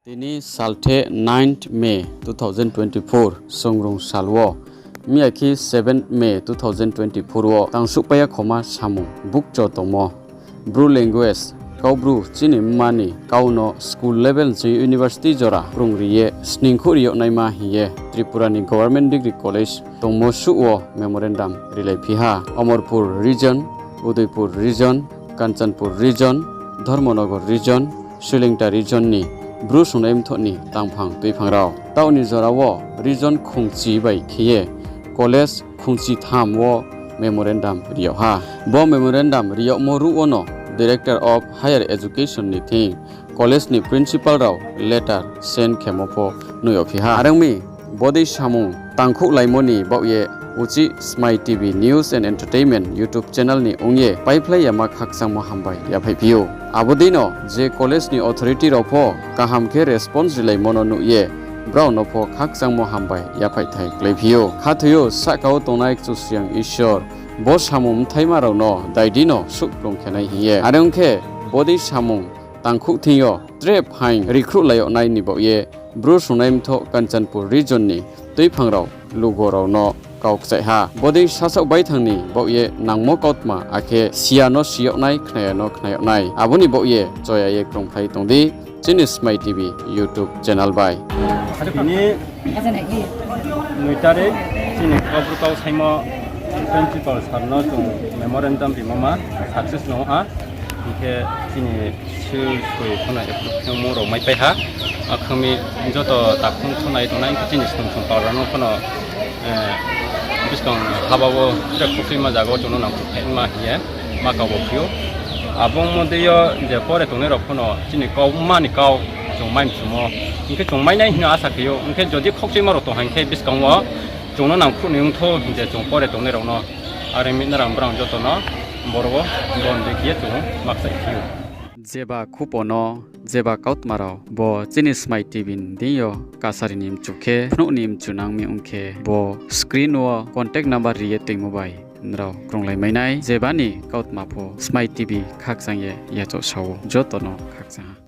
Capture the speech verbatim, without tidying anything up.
Tini salthe ninth May two thousand twenty-four, songrung sal wo, miya khe seventh May two thousand twenty-four wo tangsuhpai ya khoma samung bukcho tongmo. Bru language, Kaubru chini mma ni kau no school level ni ching university jora krung ri ye sningkhouh ri yag naima hing ye Tripura ni Government Degree College tongmo suh wo memorandum rilaiphi ha. Omorpur region, Udaipur region, Kanchanpur region, Dharmanagar region, Soilengta region ni Bru songnai mthoh ni tangphang tuiphang rao. Taoh ni jora wo region khongchi bai khe ye college khongchi tham wo memorandum ri yag ha. Bo memorandum ri yagmo ruh wono Director of Higher Education ni thing college ni principal rao letter send khemo pho nuh yagphi ha. Are ong mi, bodei samung tangkhouhlaimo ni baoh ye uchih Smai T V News and Entertainment YouTube channel ni ong ye paiphlai yama khakchangmo hambai yaphaihphi ou. Abo deino je college ni authority rao pho kaham khe response rilaimo no nuh ye brao no pho khakchangmo hambai yaphaihthai kláiphi ou. Khathoi ou, sahka wo tongnai Kchusoyang Isor bo samung bthaima rao no dai di no suhkplung khe nai hing ye. Are ong khe, bodei samung tangkhouh thing yo tre phaing rikhruhlai yag nai ni baoh ye Bru songnai mthoh Kanchanpur region ni tuiphang rao lugo rao no kau kchaih ha. Bodei sasaoh baithang ni baoh ye nangmo kautma akhe siya no si yag nai, khnaya no khna yag nai. Abo ni baoh ye choya ye krungphlai tong di chini Smai T V YouTube channel bai. Tini noi tarik chini Kaubru kau saimo principal sir no chung memorandum rimo ma success no ha. Hing khe chini sil soi phono approve khe mo rao maipai ha. Akhe mi joto takhum khonai tongnai hing khe chini song song pal rao no phono, eh, buskang haba wo tre khokchima zaga wo chung no nangkhruh khe ma hing ye ma kau bo phi ou. Abo ongmo dei yo je pore tongnai rao phono chini kau mma ni kau chung mai mchumo. Hing khe chung mai nai hing no asa khe ou. Hing khe jodi khokchima rao tong ha hing khe buskang wo chung no nangkhruh ni ongthou hing je chung pore tongnai rao no. Are mi nrang brang joto no boro wo bon dei khe ye chung makchaih phi ou. Jeba khupo no, jeba kautma rao bo chini Smai T V ni deing yo kasari ni mchu khe, phnuh ni mchu nang mi ong khe, bo screen wo contact number ri ye toingmo bai nrao krunglai mai nai. Jeba ni kautma pho Smai T V khakchang ye yachaoh sa ou, joto no khakchang ha.